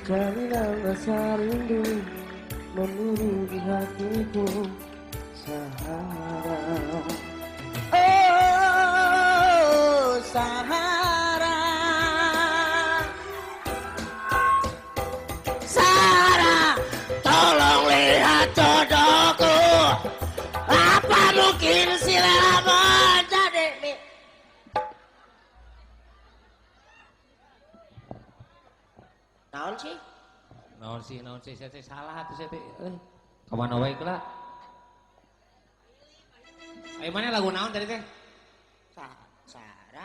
Jaminan rasa rindu memburu di hatiku Sahara. Oh Sahara, Sahara, tolong lihat jodohku. Apa mungkin si Lela menjadi naon sih? Naon sih, naon sih, saya salah atuh saya teh. Ka mana wae kula? Ayo mana lagu naon tadi teh? Sara.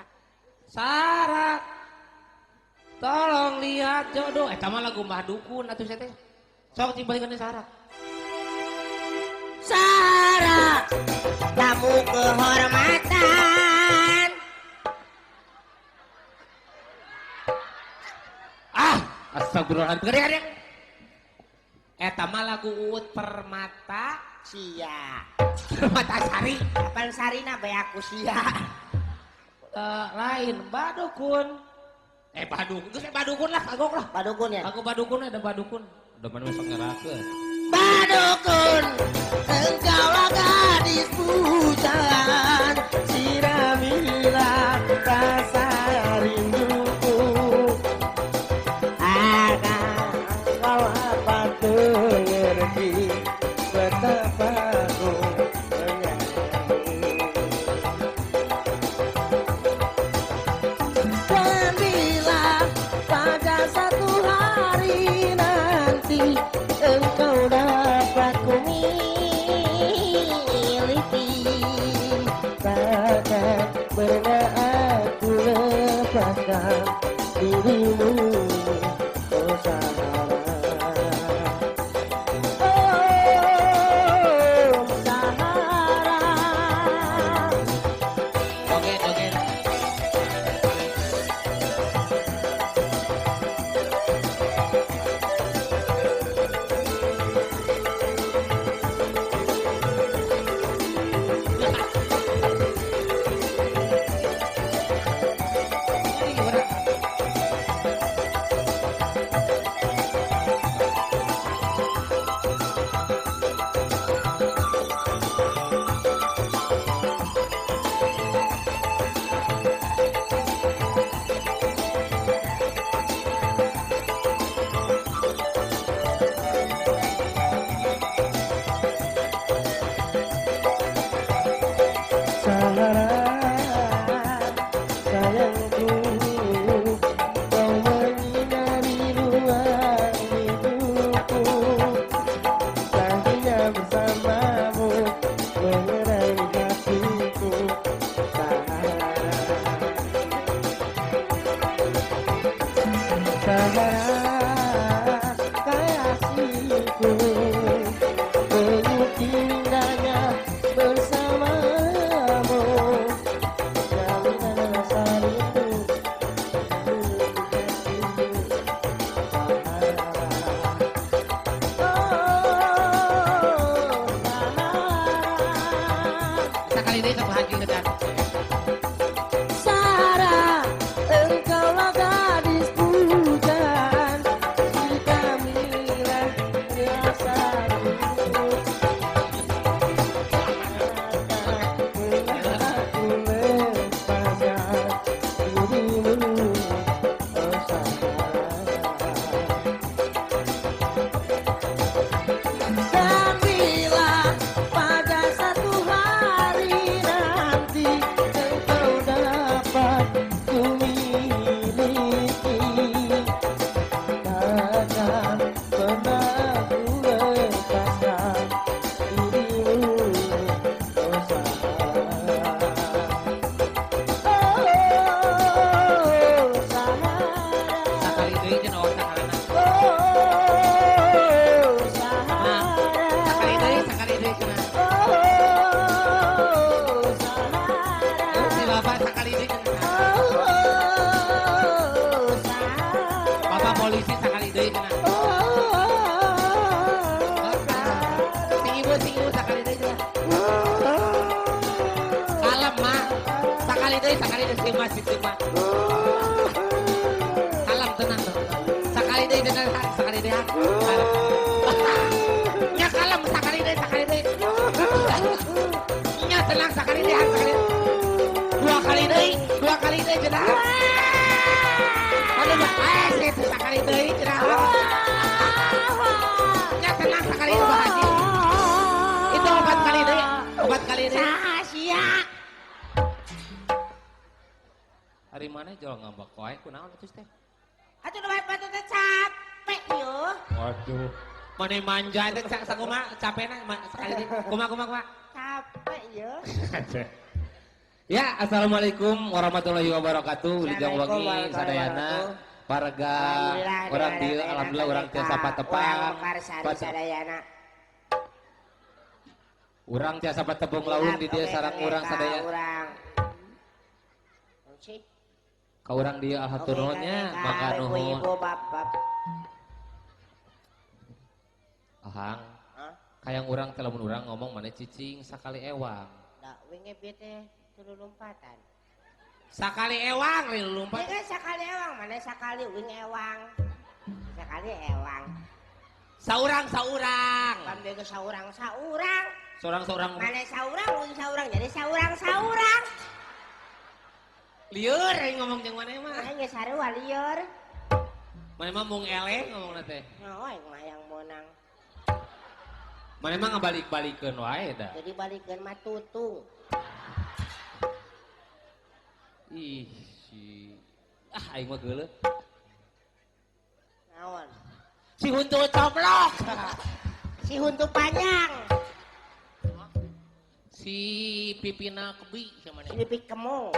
Sara. Tolong lihat jodoh. Eta mah lagu Mbah Dukun atuh saya teh. Sok cibalikeun Sara. Sara, tamu kehormatan. Ah, astagfirullahaladzim. Gede-gede. Eta mah lagu Uut Permata Sia. Permata Sari. Kapan Sarina bae aku sia. Lain Badukun. Badukun. Geus Badukun lah, kagok lah. Badukun ya. Aku Badukun ada Badukun. Udah mana sok ngerakeun. Badukun, engkaulah gadis pujaan, siramilah rasa rinduku. Agar kau apa mengerti betapa ku menyayangi. Dan bila pada satu hari nanti engkau dapat ku miliki, takkan pernah aku lepaskan dirimu, oh Sahara. Oh Sahara. Oke, oke. Ini gimana? Sahara, sayangku, kau menyinari ruang hidupku. Pastinya bersamamu mengenai hatiku. Sahara, Sahara, kasihku, mengukir indahnya bersamamu. Jaminan rasa rindu hatiku. Sahara. Oh Sahara. Sekali deui sok haji kedan. Sahara, engkaulah gadis pujaan, Sikamilah rasa rindu. Takkan pernah aku lepaskan dirimu, oh Sahara. Dan bila pada satu hari nanti engkau dapat ku miliki, takkan pernah ku lepaskan dirimu, oh Sahara. Oh Sahara. Sakali deui cenah oh Saharana. Oh Sahara. Sakali deui cenah. Oh Sahara. Si bapak sakali deui cenah. Oh Sahara. Bapak polisi sakali deui cenah. Oh Sahara. Si ibu sakali deui cenah. Kalem mak. Sakali deui si mas, si mak. Kalem tenang. Sakali deui cenah sakali deui. Nya kalem sakali deui sakali deui. Nya tenang sakali deui sakali. Dua kali deui cenah. Aduh, itu sakali deui cenah. Nya tenang sakali deui Pak Haji. Itu obat kali deui, obat kali deui. Saha sia? Hari mana jual ngambek wae kunaon atuh teh? Atuh nu batu teh capek yeuh. Waduh. Mane manja teh sakumaha capena sekali deui. Kumaha kumaha kumaha? Capek yeuh. Ya, assalamualaikum warahmatullahi wabarakatuh. Wilujeng wengi sadayana warga urang dieu alhamdulillah urang tiasa patepang. Sadayana. Urang tiasa patepung laung di dieu sareng urang sadaya. Ka urang dieu alhatur nuhun nya, maka nuhun. Ahang. Kayang urang teh lamun urang ngomong maneh cicing sakali ewang. Da wingi bieu teh lompatan. Sakali ewang lompat. Iya sakali ewang, mana sakali wing ewang. Sakali ewang. Saurang-saurang. Pambege saurang-saurang. Saurang-saurang. Mana saurang wing saurang jadi saurang-saurang. Lieur aing ngomong jeung maneh mah. Aing geus sarua lieur. Maneh mah mung eleh ngomongna teh. Oh, aing mah yang monang. Maneh mah ngabalik-balikeun wae da. Jadi balikeun mah tutung. Ih, si aing mah geuleuh. Naon? Si huntu coplok. Si huntu panjang. Si pipina kebi sama Si pipi kemong.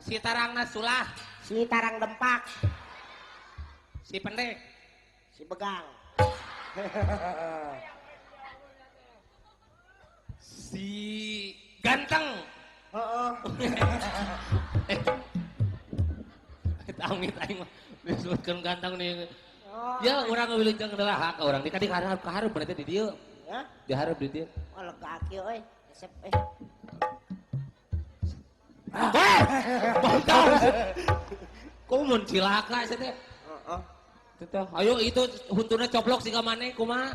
Si tarangna sulah. Si tarang dempak. Si pendek. Si begang. Si ganteng. Heeh. Amit aing mah disebutkeun ganteng nih. Ya urang wilujeng deulahak ka urang di tadi kahareup berarti di dieu. Hah? Dihareup di dieu. Oh lega kieu euy. Resep euy. Weh! Bontong. Kok mun cilaka sia teh? Heeh. Teh ayo itu huntuna coplok siga maneh kumaha?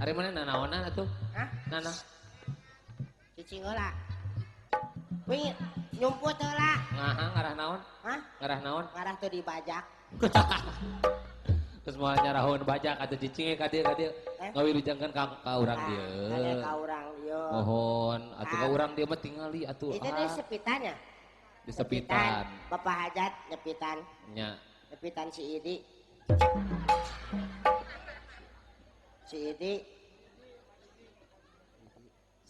Ari maneh nanaonan atuh? Hah? Nana. Cicing heula. Wing nyumput heula. Ngaha ngarah naon? Hah? Ngarah naon? Ngarah teu dibajak. Terus moal nyarahun bajak atuh cicing ka dieu ka dieu. Ngawilujengkeun ka urang dieu. Ka urang dieu. Mohon atuh ka urang dieu mah tingali atuh. Itu di sepitan ya? Di sepitan. Bapak Hajat nyepitan. Nya. Nyepitan si Idi. Si Idi.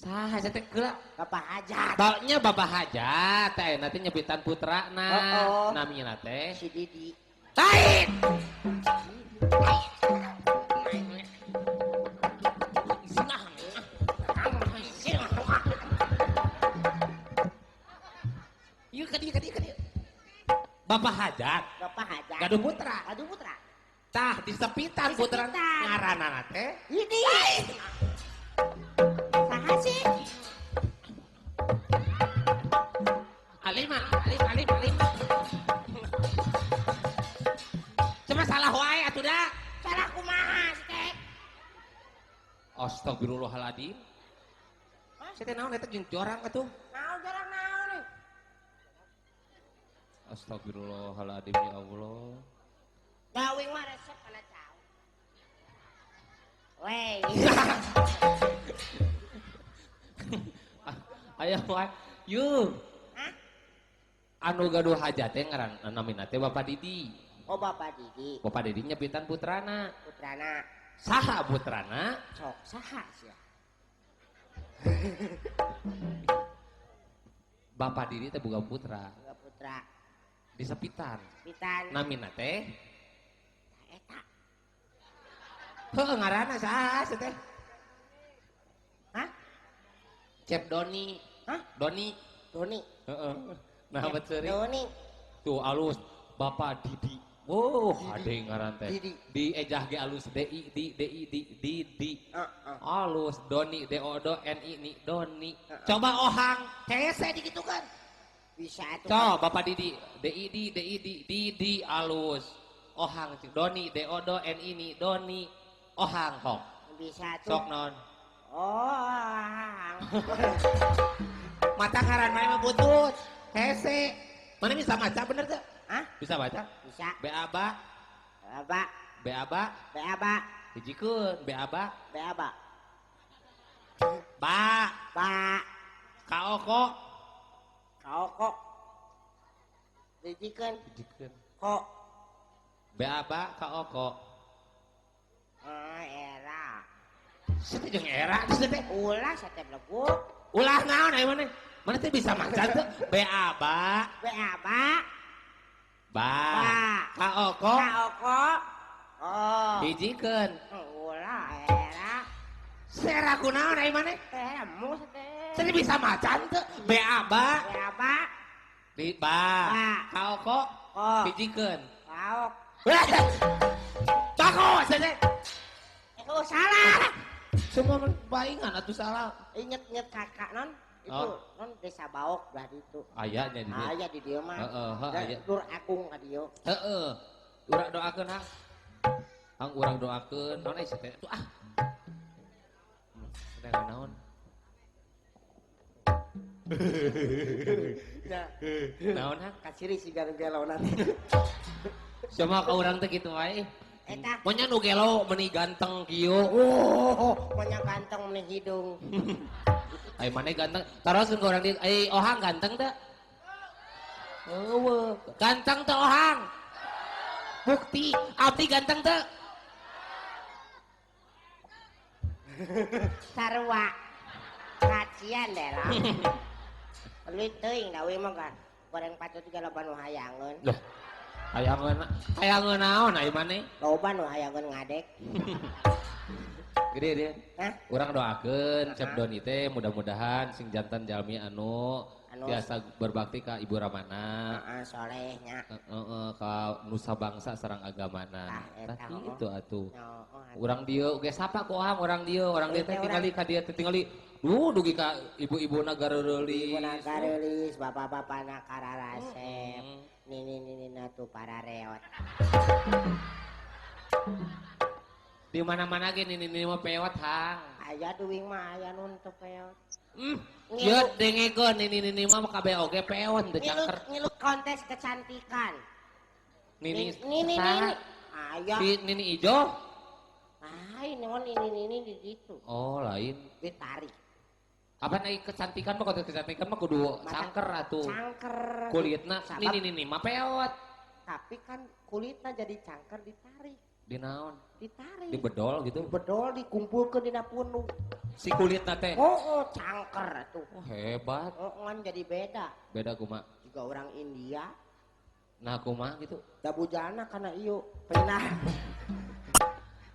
Saha teh geura? Bapak Hajat. Baunya Bapak Hajat teh nanti nyepitan putrana. Namina teh si Didi. Lain. Ieu ka dieu ka dieu ka dieu. Bapak Hajat. Bapak Hajat. Gaduh putra. Gaduh putra. Tah di sepitan putra ngaranana teh Didi. Saha sih? Alim, alim, alim, alim. Cuma salah wae atuh da. Salah kumaha sih teh? Astagfirullahaladzim. Saya teh naon eta jeung jorang atuh? Naon jorang naon nih? Astagfirullahaladzim ya Allah. Gawing mah resep kana cau. Wey. Aya wae. Yuh. Hah? Anu gaduh hajat teh ngaran namina teh Bapak Didi. Oh Bapak Didi. Bapak Didi nyepitan putrana. Putrana. Saha putrana? Sok saha sia. Bapak Didi teh boga putra. Boga putra. Di sepitan. Sepitan. Namina teh eta. Heuh ngaranna saha sia teh? Hah? Cep Doni. Hah? Doni. Doni. Heeh. Nah, bet seuri. Doni. Tuh alus Bapak Didi. Oh, hade ngaran teh. Didi. Di ejah ge alus D I D D I D D D. Alus Doni D O D N I N I Doni. Coba ohang hese digitukan. Bisa atuh. Coba Bapak Didi D I D D I D D D alus. Ohang cik Doni D O D N I N Doni. Ohang hok. Bisa tuh. Sok naon? Ohang. Mata ngaran mah butut. Hese. Mana bisa maca bener teu? Hah? Bisa baca? Bisa. B A ba. Ba. B A ba. B A ba. Hijikeun B A ba. B A ba. Ba. Ba. K O ko. K O ko. Hijikeun. Hijikeun. Ko. B A ba K O ko. Ah, era. Sete jeung era geus teh. Ulah sate bleguk. Ulah naon aya maneh? Mana teh bisa maca teu? B A ba. B A ba. Ba. Ba. K O ko. K O ko. Oh. Hijikeun. Ulah era. Sera kunaon aya maneh? Era mu sate. Sete bisa maca teu? B A ba. B A ba. Di ba. Ba. K O ko. Ko. Hijikeun. Kaok. Bako sete. Oh salah. Semua baingan atuh salah. Inget-inget kakak non itu oh. Non desa Baok berarti itu. Aya nya di dieu. Aya di dieu mah. Heeh, aya. Nur Agung ka dieu. Heeh. Urang doakeun hang. Hang urang doakeun naon euy teh tuh ah. Sedang naon? Naon hang? Kaciri siga nu gelo nanti. Sama ka urang teh kitu wae. Eta. Monya nu gelo meuni ganteng kieu. Oh, monya ganteng meuni hidung. Ai maneh ganteng. Taroskeun ka urang dieu, ai Ohang ganteng teu? Eueuh, ganteng teu Ohang? Bukti, abdi ganteng teu? Sarua. Kacian deh lah. Leuwih teuing da we mah goreng patut ge loba nu hayangeun. Loh. Hayangeun naon ai maneh? Loba nu hayangeun ngadek. Gede deh. Hah? Urang doakeun Cep Doni teh mudah-mudahan sing jantan jalmi anu biasa berbakti ka Ibu Ramana. Heeh, soleh nya. Heeh, ka nusa bangsa sareng agamana. Tah kitu atuh. Urang dieu oge sapa ku Ohang urang dieu, urang dieu teh tingali ka dieu teh tingali duh dugi ka ibu-ibuna gareurelis. Ibuna gareulis, bapak-bapana kararasep. Nini-nini tuh para reot. Di mana-mana ge nini-nini mah peot hang. Aya duwing mah aya nu teu peot. Yeut dengekeun nini-nini mah kabeh oge peot teu cangker. Ngilu kontes kecantikan. Nini nini nini. Aya. Si Nini ijo? Lain naon nini-nini di ditu. Oh, lain. Ditarik. Apa naik kecantikan mah kontes kecantikan mah kudu cangker atuh. Cangker. Kulitna nini-nini mah peot. Tapi kan kulitna jadi cangker ditarik. Di naon? Ditarik. Dibedol gitu? Dibedol dikumpulkeun dina punuk. Si kulitna teh? Oh, cangker atuh. Oh, hebat. Oh, ngan jadi beda. Beda kumaha? Juga orang India. Nah, kumaha gitu? Da bujana kana ieu pernah.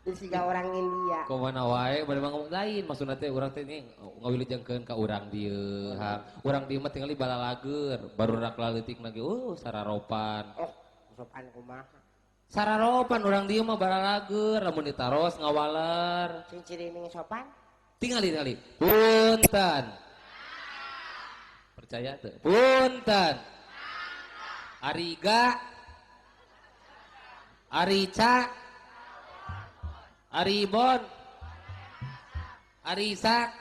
Disiga orang India. Kumaha wae bade mah ngomong lain maksudna teh urang teh nih ngawilujengkeun ka urang dieu. Urang dieu mah tingali balalager, barudak laleutik lagi sararopan. Oh, sopan kumaha? Sararopan urang dieu mah balalager, lamun ditaros ngawaler. Sing cirining sopan? Tingali tingali. Punten. Percaya teu? Punten. Ariga. Arica. Aribon, Arisak.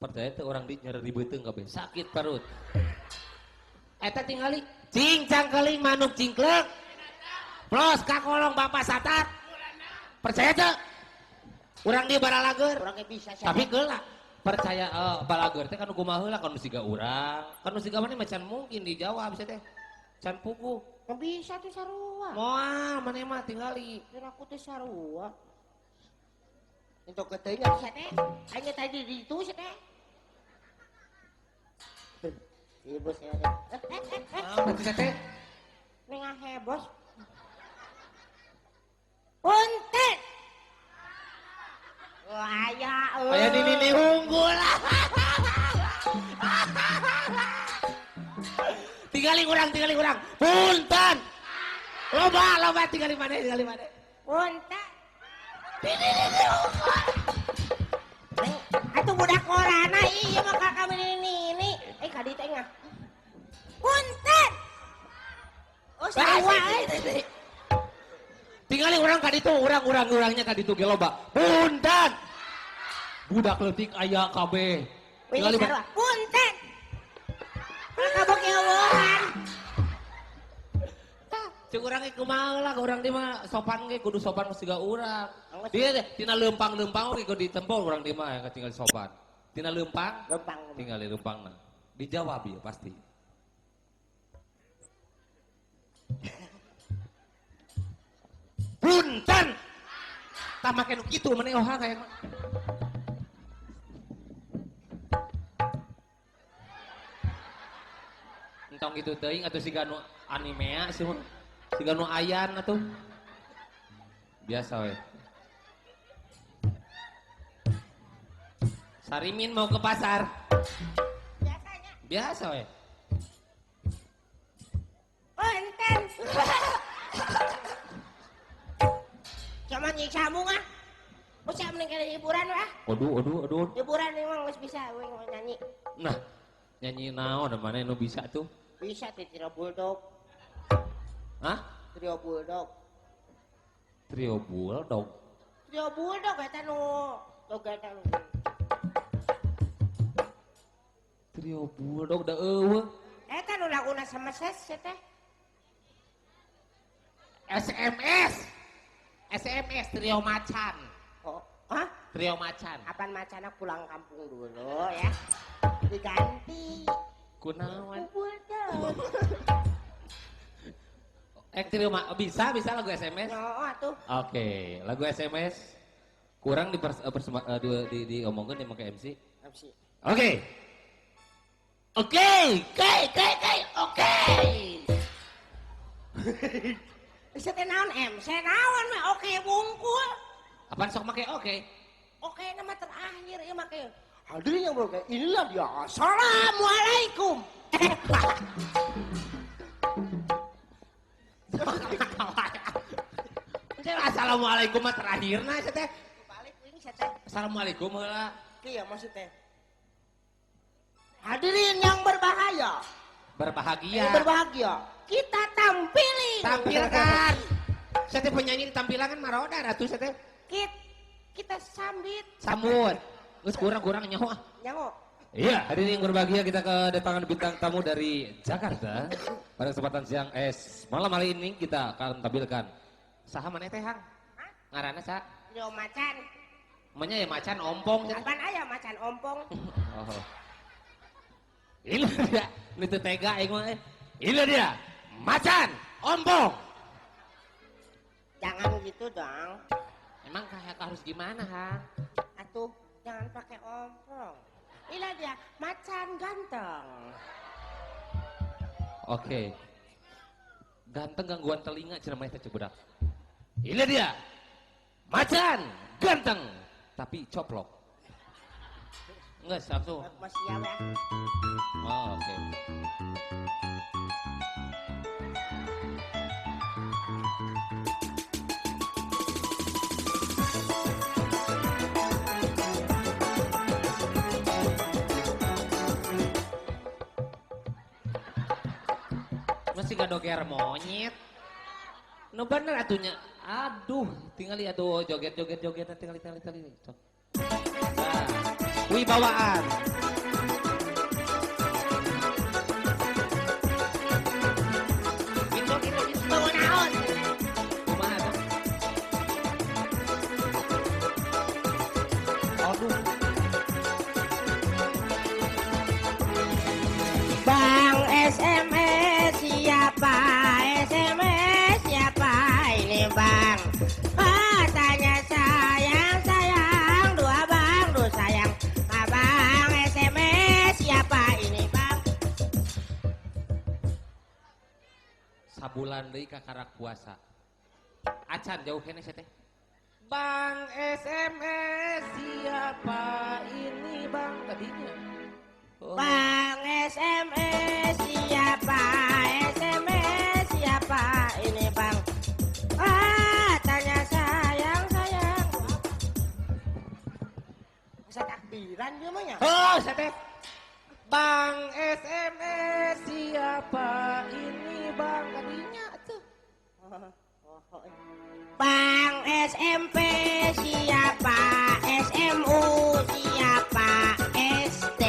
Percaya tuh orang di nyeri beuteung kabeh, sakit perut. Eta tingali cing cangkeling manuk cingklek. Plos kakolong bapak satat. Percaya tuh? Urang di baralager. Urang bisa. Tapi geula percaya balager teh kan kumaha heula kan siga urang. Kan siga maneh macan mungkin dijawab sia teh. Can puguh. Nggak bisa tuh sarua. Moal maneh mah tingali. Kira aku teh sarua. Untuk keteunya sia teh. Aing tadi di ditu sia teh. Ibu sia teh. Naon sia teh? Nengah hebos. Punten. Wah, aya euy. Aya nini unggul. Tingali urang. Punten. Loba tingali maneh, tingali maneh. Punten. Atuh budak korana ieu mah ka kami nini. Eh ka dieu teh ngah. Punten. Oh, sarua euy. kaditu urang-urang-urangnya kaditu ge loba. Punten. Budak leutik aya kabeh. Wih, sarua. Punten. Kabok eueuhan. Tah, ceuk urang ge kumaha lah, urang di mah sopan ge kudu sopan siga urang. Dia teh tina leumpang-leumpang oge kudu ditempo urang di mah yang tinggal sopan. Tina leumpang, leumpang tinggal leumpangna. Dijawab ya pasti. Punten. Tah make nu kitu maneh oha kayak mah. Entong gitu teuing atuh siga nu animea sih mah. Siga nu ayan atuh. Biasa we. Sarimin mau ke pasar. Biasanya. Biasa we. Punten. Cuma nyiksamu ah. Usah mending kena hiburan ah. Aduh, aduh, aduh. Hiburan emang geus bisa we nyanyi. Nah, nyanyi naon mana nu bisa tuh? Bisa teh Trio Bulldog. Hah? Trio Bulldog. Trio Bulldog. Trio Bulldog eta nu joget nu. Trio Bulldog da eueuh. Eta nu laguna sama ses teh. SMS. SMS Trio Macan. Oh, hah? Trio Macan. Apaan macana pulang kampung dulu ya. Diganti. Kunaon? Bulldog. Trio bisa lagu SMS? Oh, atuh. Oke, lagu SMS kurang diomongkeun di make MC. MC. Oke. Oke, oke, oke. Bisa teh naon MC naon mah oke bungkul. Apaan sok make oke? Oke nama terakhir ieu make. Hadirin yang berbahagia, inilah dia. Assalamualaikum. Assalamualaikum mah terakhirna sia teh. Balik ini sia teh. Assalamualaikum heula. Kieu maksud teh. Hadirin yang berbahaya. Berbahagia. Berbahagia. Kita tampilin. Tampilkan. Sia teh penyanyi ditampilan kan maroda atuh sia teh. Kita sambit. Sambut. Geus kurang-kurang nyaho ah. Nyaho. Iya, hadirin yang berbahagia, kita kedatangan bintang tamu dari Jakarta. Pada kesempatan siang malam hari ini kita akan tampilkan saha maneh teh, Hang? Hah? Ngaranna saha? Trio Macan. Manya ya macan ompong. Apaan aya macan ompong? Oh. Ini dia, ini teu tega aing mah. Ini dia, macan ompong. Jangan gitu dong. Emang kayak harus gimana, Hang? Atuh, jangan pakai ompong. Inilah dia, macan ganteng. Oke. Ganteng gangguan telinga cenah maneh teh budak. Ini dia, macan ganteng tapi coplok. Enggak, langsung. Masih siap ya. Oh, oke. Masih gak doger monyet. No bener atunya. Aduh, tinggal lihat tuh joget joget joget tinggal tinggal tinggal. Nah, wibawaan. Gitu gitu gitu. Bawa naon? Kumaha tuh? Aduh. Bang SMS siapa? SMS siapa ini bang? Katanya sayang sayang dua bang dua sayang. Abang SMS siapa ini bang? Sabulan deui kakarak puasa. Acan jauh keneh sia teh. Bang SMS siapa ini bang tadinya? Oh. Bang SMS siapa? SMS siapa ini bang? Tanya sayang sayang. Masa takbiran dia mah ya? Oh, saya teh. Bang SMS siapa ini bang tadinya tuh. Oh, Bang SMP siapa, SMU siapa, SD.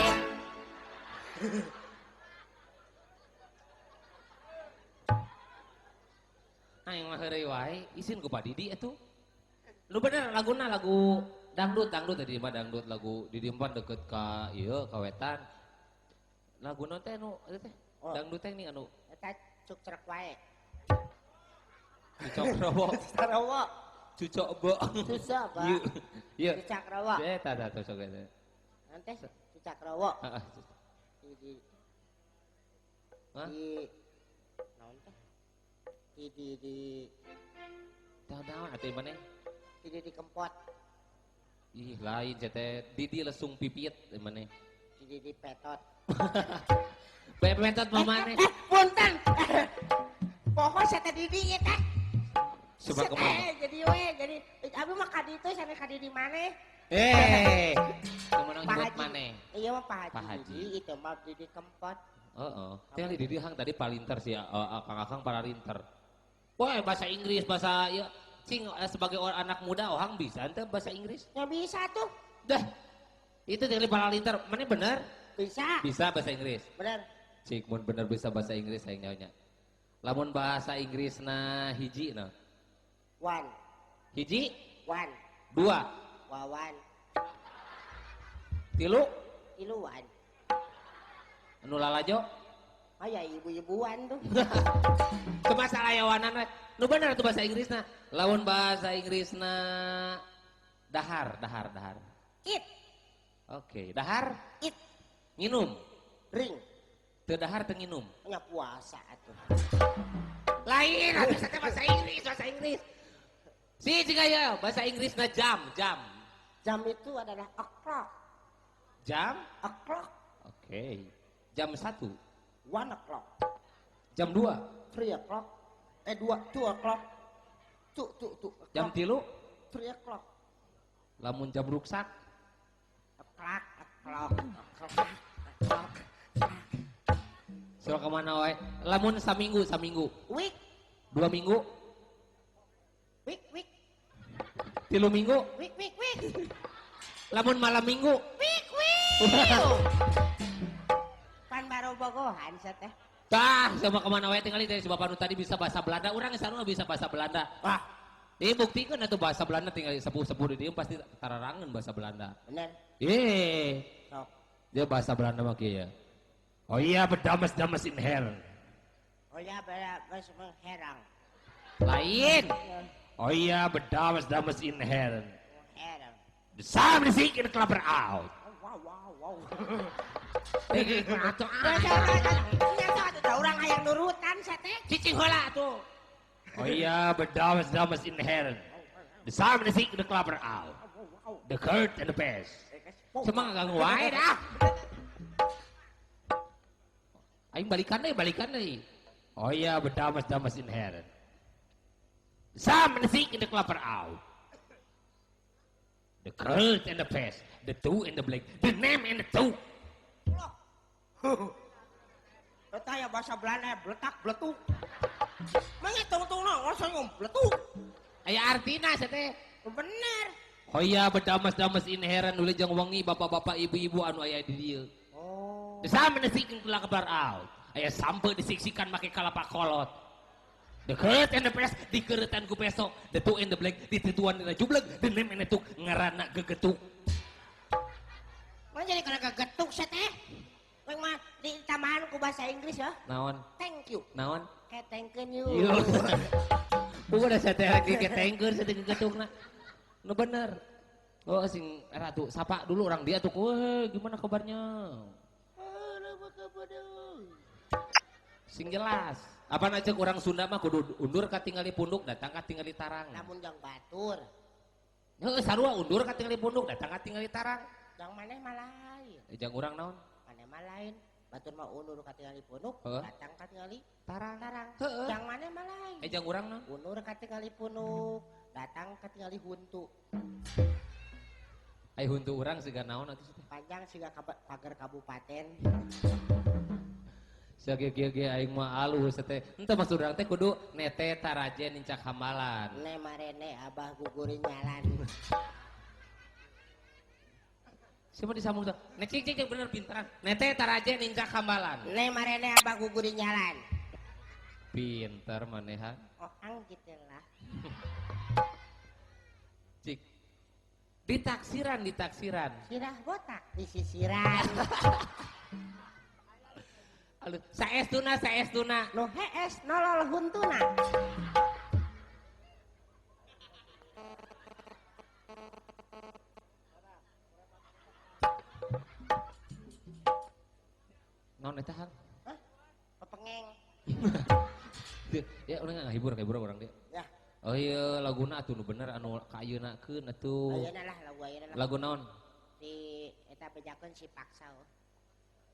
Aing mah heureuy wae, isin ku Pak Didi atuh. Lu bener laguna lagu dangdut, dangdut tadi mah dangdut lagu Didi mah deket ka ieu ka wetan. Lagu naon teh nu eta teh? Oh. Dangdut teh nih anu eta cuk cerek wae. Cucok rowo. Rowo. Cucok bo. Susah, Pak. Ieu. Cucak rowo. Eta tah tuh sok eta. Naon teh? Cucak rowo. Heeh. Di Hah? Di naon teh? Di Naon atuh maneh? Di kempot. Ih, lain teh Didi lesung pipit maneh. Di petot. Petot mah maneh. Punten. Pokok saya teh Didi ieu teh. Coba kemana? Jadi we, jadi abi mah ka ditu sana ka Didi maneh. Kumaha nyebut maneh? Iya mah Pak Haji Didi itu mah Didi kempot. Heeh. Teh Didi hang tadi palinter sih akang-akang para rinter. Wah, bahasa Inggris, bahasa ya cing sebagai orang anak muda ohang bisa ente bahasa Inggris? Ya bisa tuh. Dah. Itu dari para linter, mana bener? Bisa. Bisa bahasa Inggris. Bener. Cik mun bener bisa bahasa Inggris aing nyahonya. Lamun bahasa Inggris na hiji na. One. Hiji? One. Dua. Wawan. Tilu? Tiluan. Anu lalajo? Aya ibu-ibuan tuh. Itu masalah yawanan we. Nu bener tuh bahasa Inggrisna. Lamun bahasa Inggrisna dahar, dahar, dahar. It. Oke, dahar? It. Nginum. Ring. Teu dahar teu nginum. Nya puasa atuh. Lain atuh teh bahasa Inggris, bahasa Inggris. Si jika ya bahasa Inggrisna jam, jam. Jam itu adalah o'clock. Jam? O'clock. Oke. Jam 1. 1 o'clock. Jam 2. 3 o'clock. 2 o'clock. 2 Jam 3. 3 o'clock. Lamun jam ruksak. O'clock, o'clock, o'clock, o'clock. Sok kemana wae? Lamun saminggu, saminggu. Week. 2 minggu. Week, week. 3 minggu. Week, week, week. Lamun malam minggu. Week, week. Pan baru bogohan teh. Tah, sama kemana wae tinggal dari si bapak nu tadi bisa bahasa Belanda, urang sarua bisa bahasa Belanda. Wah, ini buktikan atuh bahasa Belanda tinggal sepuh-sepuh di dieu pasti tararangeun bahasa Belanda. Bener. Eh. Sok. Dia bahasa Belanda mah kieu ya. Oh iya, berdamas-damas in her. Oh iya, berdamas mengherang. Lain. Oh iya, berdamas-damas in her. Mengherang. The sun is in the club out. Wow, wow, wow. Atuh orang hayang nurutan sate. Cicing heula atuh. Oh iya, berdamas-damas in her. The sun is in the club out. The curd and the best. Cuma ganggu wae dah. Aing balikan deui, balikan deui. Oh iya, berdamas-damas in her. The sun is in the club out. The curd and the best, the two and the black, the name and the two. Eta ya bahasa Belanda bletak bletuk. Mangitungtungna ngosong bletuk. Aya artina teh. Bener. Oh iya, berdamas-damas inheran nuli jang wengi bapak-bapak ibu-ibu anu aya di dieu. Oh. Sama nesikin kula kabar out. Aya sampe disiksikan make kalapa kolot. The curd and the best dikeretan ku peso, the two and the black ditituan dina jubleg, the name and the two ngaranna gegetuk. Mah jadi kana gegetuk teh. Weng mah ditambahan ku bahasa Inggris ya. Naon? Thank you. Naon? Ketengkeun you. Udah saya teh lagi ketengkeun saya teh gegetukna. Nu bener. Oh sing ratu sapa dulu orang dia tuh, weh gimana kabarnya? Sing jelas. Apa aja orang Sunda mah kudu undur ka tingali punduk, datang ka tingali tarang. Lamun jang batur. Heeh, sarua undur ka tingali punduk, datang ka tingali tarang. Jang maneh mah lain. Jang urang naon? Maneh mah lain. Batur mah undur ka tingali punduk, datang ka tingali tarang. Tarang. Heeh. Jang maneh mah lain. Jang urang naon? Undur ka tingali punduk, datang ka tingali huntu. Ai huntu urang siga naon atuh teh? Panjang siga pagar kabupaten. Sia ge ge aing mah alus teh. Henteu maksud urang teh kudu nete taraje nincak hambalan. Ne marene abah gugurin jalan. Siapa disambung tuh? Ne cing cing bener pintaran. Nete taraje nincak hambalan. Ne marene abah gugurin jalan. Pinter manehan. Oh, ang gitu lah. Cik. Ditaksiran, ditaksiran. Sirah botak disisiran. Aduh, saestuna saestuna. Nu hees nolol huntuna. Non eta hang? Hah? Pepengeng. Ya urang ngahibur ngahibur urang dia. Ya. Oh iya laguna atuh nu bener anu ka ayeuna-keun atuh. Ayeuna lah lagu ayeuna lah. Lagu naon? Di eta bejakeun si Paksa. Oh.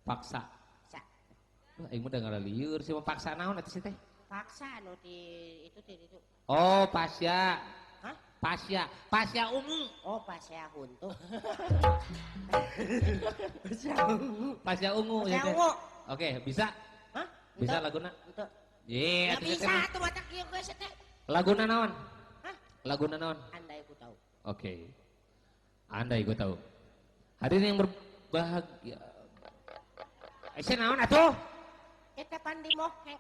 Paksa. Sa. Duh aing mah da ngaralieur si mah paksa naon atuh si teh? Paksa anu di itu di itu. Oh, Pasya. Hah? Pasya, Pasya ungu. Oh, Pasya huntu. Pasya ungu. Pasya ungu. Pasya ungu. Oke, bisa? Hah? Bisa laguna? Henteu. Ye, ya bisa atuh batak ieu geus teh. Laguna naon? Hah? Laguna naon? Andai ku tahu. Oke. Andai ku tahu. Hadirin yang berbahagia. Ese naon atuh? Eta pan di mohek.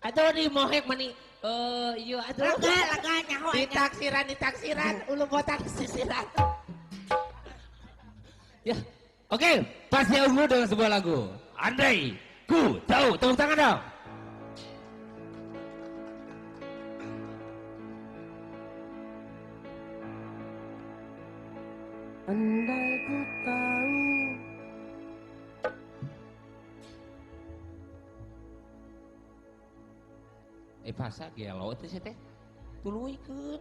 Atuh di mohek mani iya atuh. Lega, lega nyaho. Ditaksiran, ditaksiran, ulu botak sisiran. Ya. Oke, Pasya ungu dengan sebuah lagu. Andai ku tahu. Tepuk tangan dong. Andai ku tahu. Pasa gelo teh teh. Tuluykeun.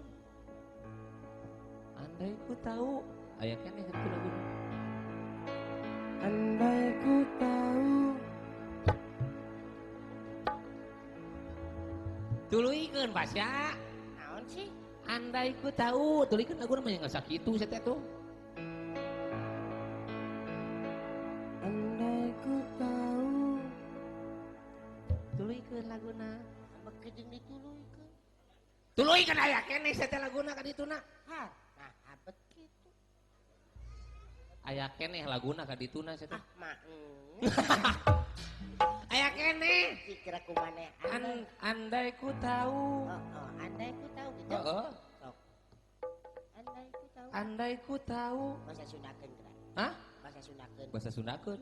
Andai ku tahu, aya keneh kitu laguna. Andai ku tahu. Tuluykeun Pasya. Naon sih? Andai ku tahu, tuluykeun laguna mah geus sakitu sia teh tuh. Andai ku tahu. Tuluykeun laguna. Jeung dituluykeun. Tuluykeun aya keneh sia teh laguna ka dituna. Hah, nah abet kitu. Aya keneh laguna ka dituna sia teh. Ah, mak. Aya keneh. Dikira ku maneh. Andai ku tahu. Heeh, andai ku tahu gitu. Heeh. Sok. Andai ku tahu. Andai ku tahu. Bahasa Sundakeun geura. Hah? Bahasa Sundakeun. Bahasa Sundakeun.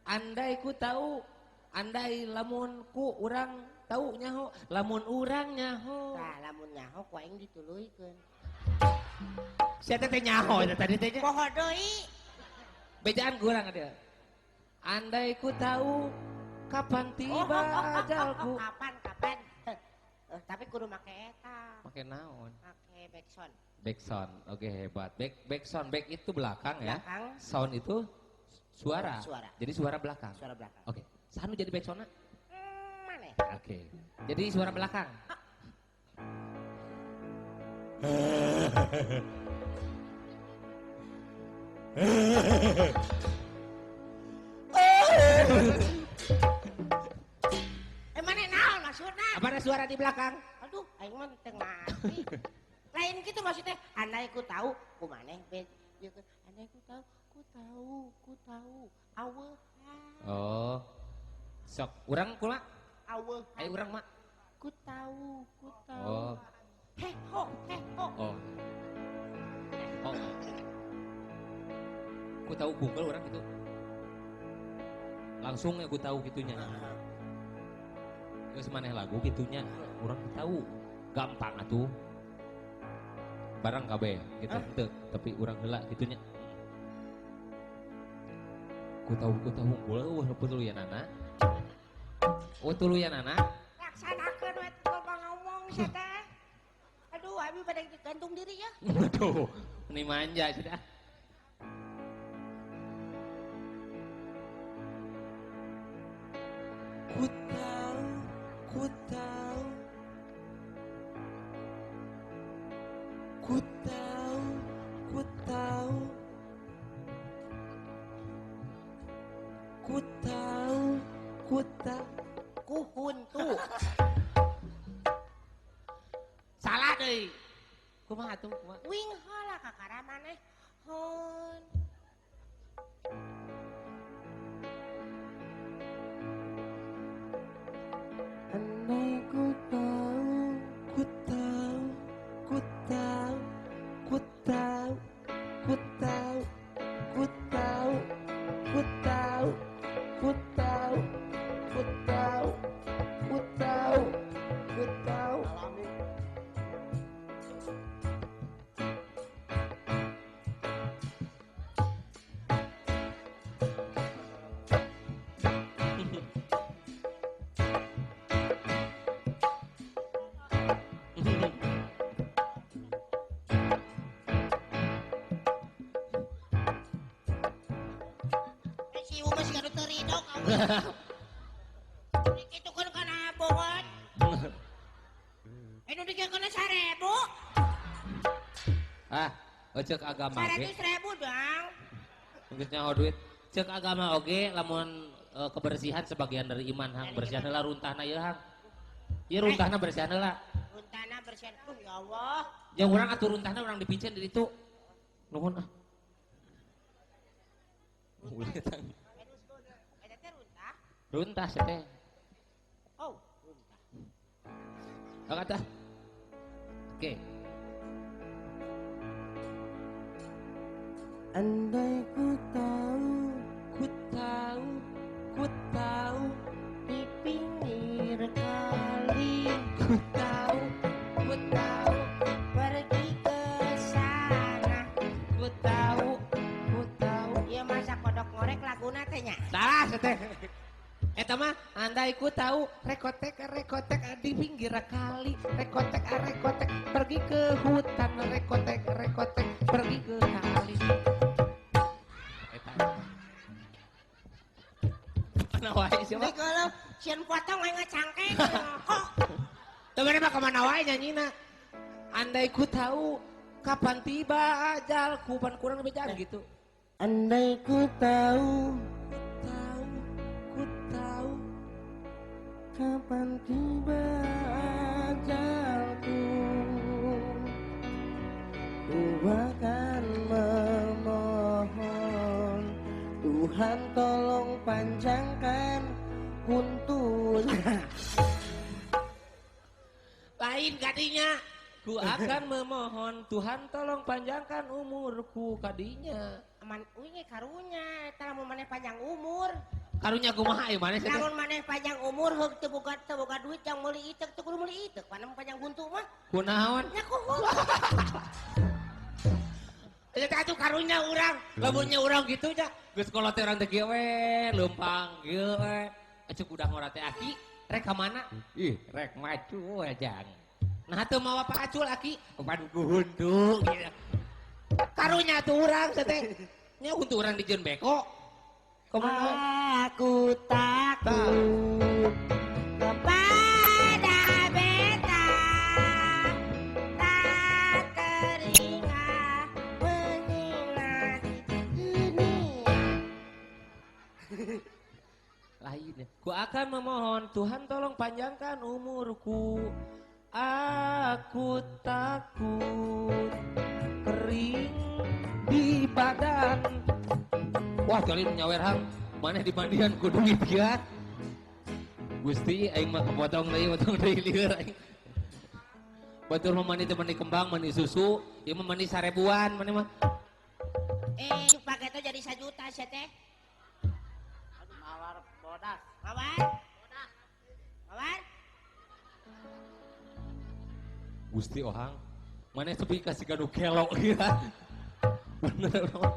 Andai ku tahu. Andai lamun ku urang tahu nyaho, lamun urang nyaho. Tah, lamun nyaho ku aing dituluykeun. Sia teh nyaho eta tadi teh. Poho deui. Bejaan kurang ada. Andai ku tahu kapan tiba ajalku. Kapan kapan? Tapi kudu make eta. Make naon? Make backsound. Backsound. Oke, hebat. Backsound, back itu belakang ya. Belakang. Sound itu suara. Suara. Jadi suara belakang. Suara belakang. Oke. Sanu jadi backsoundna? Mana? Oke. Jadi suara belakang. Mana naon maksudna? Apa ada suara di belakang? Aduh, aing mah teu ngarti. Lain gitu maksudnya. Andai ku tahu, ku maneh be. Andai ku tahu, ku tahu, ku tahu. Aweuh. Oh. Sok, urang kumaha? Aweuh. Ayo urang mak. Ku tahu, ku tahu. Oh. Heh ho, heh ho. Oh. Oh. Ku tahu Google orang gitu. Langsung ya ku tahu gitunya. Geus maneh lagu gitunya, urang tahu. Gampang atuh. Barang kabeh gitu henteu, tapi urang heula gitunya. Ku tahu unggul eueuh tuluyanana. Oh tuluyanana. Laksanakeun we loba ngomong sia teh. Aduh, abi bade gantung diri ya. Aduh, ini manja sudah. Ku tahu, ku tahu. Ku tahu, ku tahu. Ku tahu, Ku tahu. Ku huntu. Salah deui. Kumaha atuh kumaha? Wing heula kakara maneh. Hon. Andai ku tahu, ku tahu, ku tahu, ku tahu, ku tahu, ku tahu, ku tahu, ku tahu, ku tahu, ku tahu, ku tahu. Si Uma sih kudu teu ridho ka uing. Kitu kan kana bogot. Nu dikeun 1000. Ah, ceuk agama ge. 100.000 dong. Geus nyaho duit. Ceuk agama oge lamun kebersihan sebagian dari iman hang bersihan heula runtahna ieu hang. Ieu runtahna bersihan heula. Runtahna bersihan. Duh ya Allah. Jeung urang atuh runtahna urang dipicen di ditu. Nuhun ah. Eta teh runtah. Runtah sih teh. Oh, runtah. Oh, kata. Oke. Andai ku tahu, ku tahu, ku tahu di pinggir kali. Ku tahu, ku tahu pergi ke sana. Ku tahu, ku tahu. Ieu masa kodok ngorek laguna teh nya. Salah sih teh. Eta mah andai ku tahu rekotek rekotek di pinggir kali, rekotek rekotek pergi ke hutan, rekotek rekotek pergi ke kali. Eta. Mana wae sih mah? Kalau sieun potong aing ngacangkeng kok. Teu mana mah ka mana wae nyanyina. Andai ku tahu kapan tiba ajalku, pan kurang lebih jangan gitu. Andai ku tahu, tahu, ku tahu kapan tiba ajalku, ku akan memohon Tuhan tolong panjangkan huntunya. Lain kadinya. Ku akan memohon Tuhan tolong panjangkan umurku kadinya. Aman uing karunya eta lamun maneh panjang umur. Karunya kumaha ieu maneh? Lamun maneh panjang umur heug teu boga duit yang meuli iteuk teu kudu meuli iteuk, pan panjang huntu mah. Kunaon? Nya ku huntu. Eta atuh karunya urang, lamunnya urang kitu nya. Geus kolot teh urang teh kieu we, leumpang kieu we. Aceuk udah ngora teh aki, rek ka mana? Ih, rek maju jang. Nah teu mawa Pak Acul aki, pan ku huntu gitu. Karunya tuh urang teh. Nya huntu urang dijieun beko. Kumaha? Aku takut kepada beta, tak teringat mengingat dunia. Lainnya. Ku akan memohon Tuhan tolong panjangkan umurku. Aku takut kering di badan. Wah, kali nyawer hang. Maneh di mandian kudu ngipiat. Gusti aing mah kepotong deui, potong deui lieur aing. Batur mah mandi teh mandi kembang, mandi susu, ieu mah mandi sarebuan maneh mah. Pakai teh jadi 1 juta sia teh. Aduh, mawar bodas. Mawar? Bodas. Mawar? Gusti ohang, maneh sepi kasih gaduh kelok ya. Bener dong.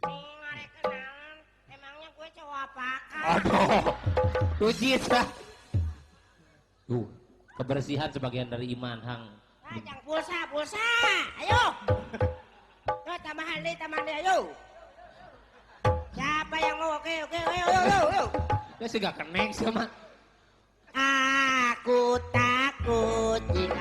Ngarek kenalan, emangnya gue cowok apaan? Aduh, tujis lah. Tuh, kebersihan sebagian dari iman hang. Nah, jang pulsa, pulsa, ayo. Yo, tambahan deh, ayo. Siapa yang mau? Oke, oke, ayo, ayo, ayo. Ya sih gak keneng sama. Aku takut jika